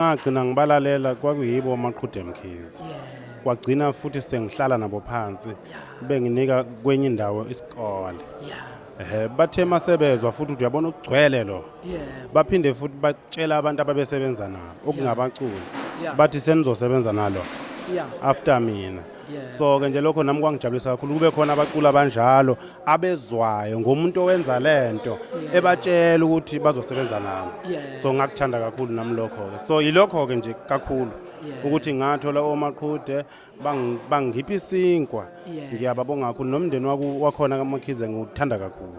Ngagcina ngibalalela kwakuyibo oMaqhude Mkhize. Kwagcina futhi sengihlala nabo phansi benginika kwenye indawo isikole. Ehhe bathe masebezwa futhi ukuthi uyabona ugcwele lo. Baphinde futhi batshela abantu ababesebenza nabo okungabaculi. Bathi senizosebenza nalo. After mina. So ke nje lokho nami kwangijabulisa kakhulu kube khona abaculi abanjalo abezwayo ngomuntu owenza lento ebatshela ukuthi bazosebenza nami. So ngakuthanda kakhulu nami lokho ke. So yilokho ke nje kakhulu ukuthi ngathola omaqhude bangipha isinkwa. Ngiyababonga kakhulu nomndeni wakhona kaMakhize ngiwuthanda kakhulu.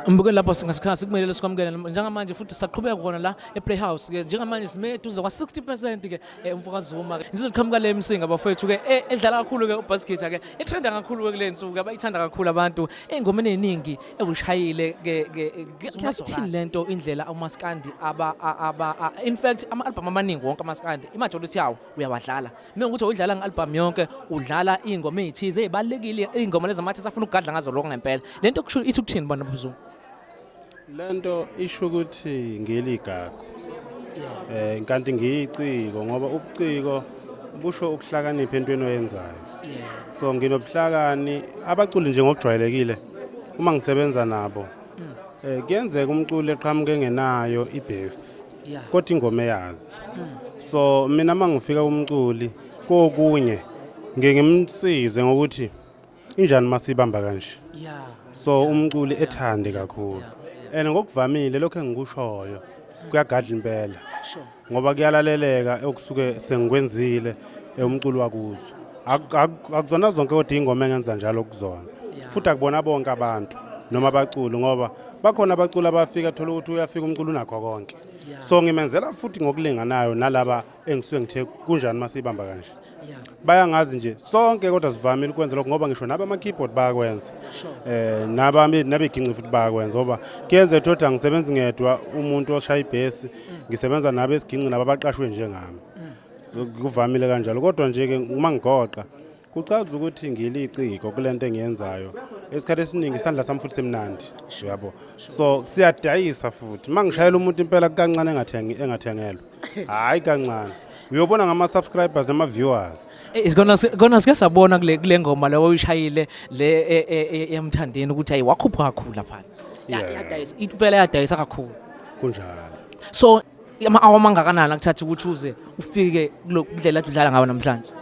Mbukeli lapho singasikhala sikumelele sikwamukele njengamanje futhi saqhubeka khona la ePlayhouse ke njengamanje sime eduze kwa 60% ke umfoka Zuma ke ngizoqhamuka le Msinga bafowethu ke edlala kakhulu ke ubass guitar ke etrenda kakhulu ke kule nsuku abayithanda kakhulu abantu ey'ngomeni ey'ningi ewushayile ke ke kuyasithini lento indlela umaskandi aba aba in fact ama-album amaningi wonke amaskandi imajority yawo uyawadlala mina ukuthi udlala nge-album yonke udlala iy'ngoma ey'thize ey'balulekile iy'ngoma lezi amathi asafuna ukugadla ngazo lokho ngempela le nto kusho ithi ukuthini bona buzungu? Lento isho ukuthi ngiligagu. Eh kanti ngiyiciko ngoba ubuciko busho ukuhlakanipha entweni oyenzayo. So nginobuhlakani abaculi nje ngokujwayelekile uma ngisebenza nabo. Eh kuyenzeka umculi eqhamuke engenayo ibase. Kodwa ingoma eyazi. So mina mangifika kumculi kokunye ngike ngimsize ngokuthi injani masibamba kanje yeah so umculi ethande kakhulu and ngokuvamile lokho engikushoyo kuyagadla impela sure ngoba kuyalaleleka okusuke sengikwenzile umculi wakuzwa akuzona zonke kodwa ingoma engenza njalo kuzona futhi akubona bonke abantu noma abaculi ngoba bakhona abaculi abafika thola ukuthi uyafika umculi unakho konke so ngimenzela futhi ngokulinganayo nalaba engisuke ngithe kunjani masibamba kanje bayangazi nje sonke kodwa sivamile ukwenza lokho ngoba ngisho naba ama-keyboard bayakwenza eh nabami nabeginci futhi bayakwenza ngoba kuyenzeka ukuthi angisebenzi ngedwa umuntu oshaya ibhesi ngisebenza nabo esiginci nabo abaqashwe njengami so kuvamile kanjalo kodwa nje ke uma ngigoqa kuchaza ukuthi ngiliciko kule nto engiyenzayo esikhathi esiningi isandla sami futhi simnandi uyabo so siyadayisa futhi uma ngishayela umuntu impela kancane engathengelwa hayi kancane uyobona ngama-subscribers nama-viewers. Eh, kona kona sike sabona kule kule ngoma leyo oyishayile le yamthandeni ukuthi ayi wakhuphuka kakhulu lapha. Yadayisa impela yadayisa kakhulu. Kunjalo. So ama-hour amangakanani akuthatha ukuthi uze ufike kulo ndlela udlala ngayo namhlanje?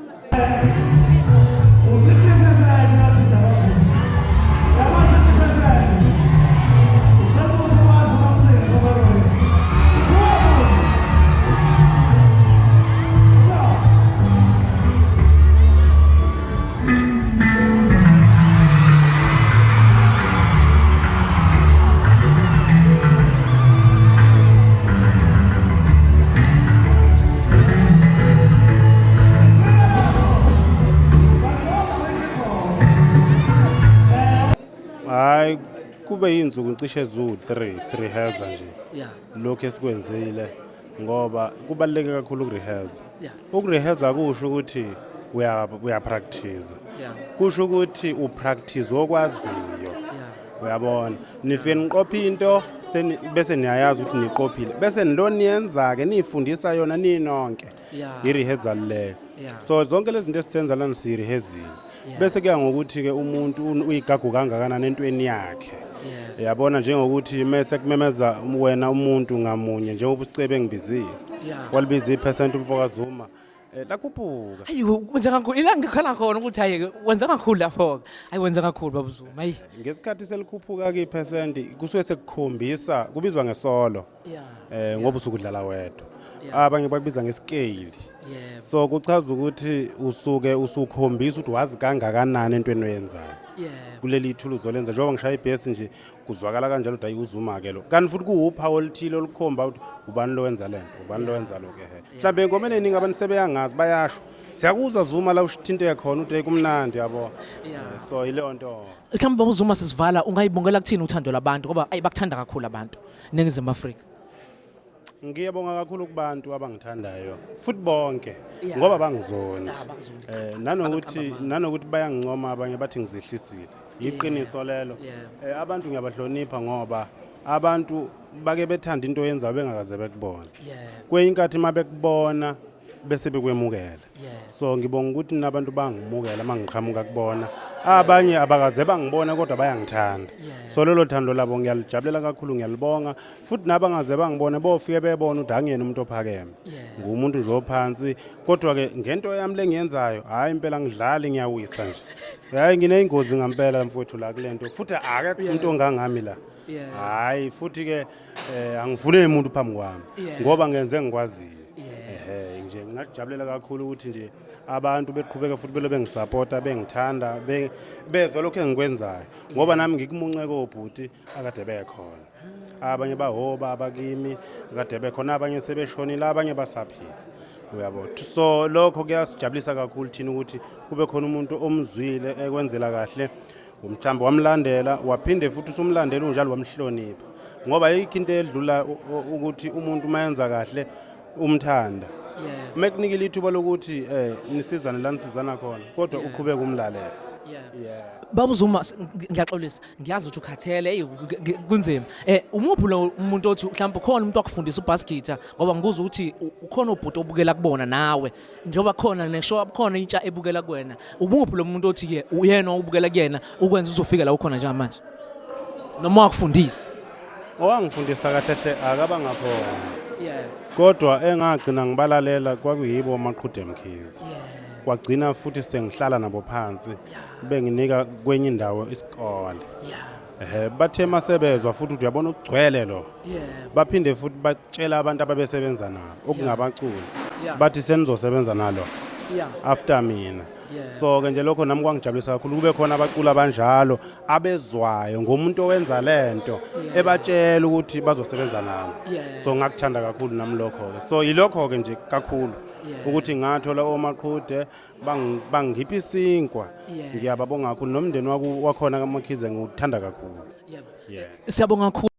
Hayi kube yinsuku cishe ziwu-3 sirehearsa nje Yeah. lokhu esikwenzile ngoba kubaluleke kakhulu ukurehearsa. Yeah. Ukurehearsa kusho ukuthi uya uyapractice. Yeah. Kusho ukuthi upractice okwaziyo. Yeah. Uyabona nifike niqophe into bese niyayazi ukuthi niqophile bese nilo niyenza ke niyifundisa yona ninonke. Yeah. I-rehearsal leyo. Yeah. So zonke lezi zinto esisenza lana siyirehearsile. Yeah. Bese kuya ngokuthi ke umuntu uyigagu kangakanani entweni yakhe. Yeah. Yabona njengokuthi mese kumemeza wena umuntu ngamunye njengoba usicebe engibizile. Yeah. Walibiza ipercent umfoka Zuma. Lakhuphuka. Hayi wenza kakhulu ila ngikhala khona ukuthi hayi wenza kakhulu lapho ke. Hayi wenza kakhulu baba Zuma. Hayi. Ngesikhathi selikhuphuka ke ipercent kusuke sekukhombisa kubizwa ngesolo. Yeah. Ngoba usuke udlala wedwa. Yeah. Abanye bakubiza ngescale. Yebo. So kuchaza ukuthi usuke usukhombisa ukuthi wazi kangakanani entweni oyenzayo. Yebo. Kuleli thuluzi olenza njengoba ngishaya ibhesi nje kuzwakala kanjalo ukuthi ayi uZuma ke lo. Kanti futhi kuwuphawu oluthile olukhomba ukuthi ubani lo wenza lento, ubani lo wenza lokho ehe. Mhlawumbe engomeni eningi abantu sebeyangazi bayasho. Siyakuzwa Zuma la ushithinte khona uthi kumnandi yabo. Yeah. So ileyo nto. Mhlawumbe baba uZuma sisivala ungayibongela kuthini uthando labantu ngoba ayi bakuthanda kakhulu abantu eNingizimu Afrika. Ngiyabonga kakhulu kubantu abangithandayo futhi bonke Yeah. ngoba bangizondi. Ah, bangizondi. Nanokuthi bayangincoma abanye bathi ngizehlisile. Iqiniso lelo. Yeah. Abantu ngiyabahlonipha ngoba abantu bake bethanda into oyenzayo bengakaze bekubone. Yeah. Kwenye inkathi uma bekubona bese bekwemukela. Yeah. So ngibonga ukuthi nabantu bangimukela uma ngiqhamuka kubona. Abanye abakaze bangibona kodwa bayangithanda. Yeah. So lolo thando labo ngiyalijabulela kakhulu ngiyalibonga futhi nabangaze bangibone bofike bebona ukuthi angiyena umuntu ophakeme. Yeah. Ngumuntu nje ophansi kodwa ke ngento yami lengiyenzayo hayi impela ngidlali ngiyawisa nje. Hayi ngineyingozi ngempela mfowethu la kulento futhi akekho umuntu ongangami la. Yeah. Hayi futhi ke angifune umuntu phambi kwami Yeah. ngoba ngenze ngikwaziyo. Yeah. Ehe nje ngingakujabulela kakhulu ukuthi nje abantu beqhubeka futhi belo bengisupporta bengithanda bezwa lokho engikwenzayo ngoba nami ngikumunce kobhuti akade bekhona. Abanye bahoba abakimi kade bekhona abanye sebeshonile abanye basaphila. Uyabo. So lokho kuyasijabulisa kakhulu thina ukuthi kube khona umuntu omzwile ekwenzela kahle umthambo wamlandela waphinde futhi usumlandela unjalo wamhlonipha ngoba ayikho into edlula ukuthi umuntu mayenza kahle umthanda. Yeah. Mekunikile ithuba lokuthi nisizane la nisizana khona kodwa uqhubeke umlalela. Yeah. Yeah. Baba uZuma ngiyaxolisa ngiyazi ukuthi ukhathele hey kunzima. Umuphi lo umuntu othi mhlawumbe khona umuntu wakufundisa ubass guitar ngoba ngikuzwa ukuthi ukhona ubhuti obukela kubona nawe njengoba khona neshow khona intsha ebukela kuwena. Umuphi lo muntu othi ke uyena obukela kuyena ukwenza uzofika la ukhona njengamanje? Noma wakufundisa? Owangifundisa kahle hle akabangakhona. Yeah. Kodwa engagcina ngibalalela kwakuyibo oMaqhude Mkhize. Yeah. Kwagcina futhi sengihlala nabo phansi benginika kwenye indawo isikole. Yeah. Bathe masebezwa futhi ukuthi uyabona ukugcwele lo. Yeah. Baphinde futhi batshela abantu ababesebenza nabo okungabaculi. Yeah. Bathi senizosebenza nalo Yeah. after mina. Yeah. So ke nje lokho nami kwangijabulisa kakhulu kube khona abaculi abanjalo abezwayo ngomuntu owenza lento Yeah. ebatshela ukuthi bazosebenza nami. Yeah. So ngakuthanda kakhulu nami lokho ke. So yilokho ke nje kakhulu Yeah. ukuthi ngathola oMaqhude bangipha isinkwa. Yeah. Ngiyababonga kakhulu nomndeni wakhona kaMakhize ngiwuthanda kakhulu. Yeah. Yeah. Siyabonga kakhulu.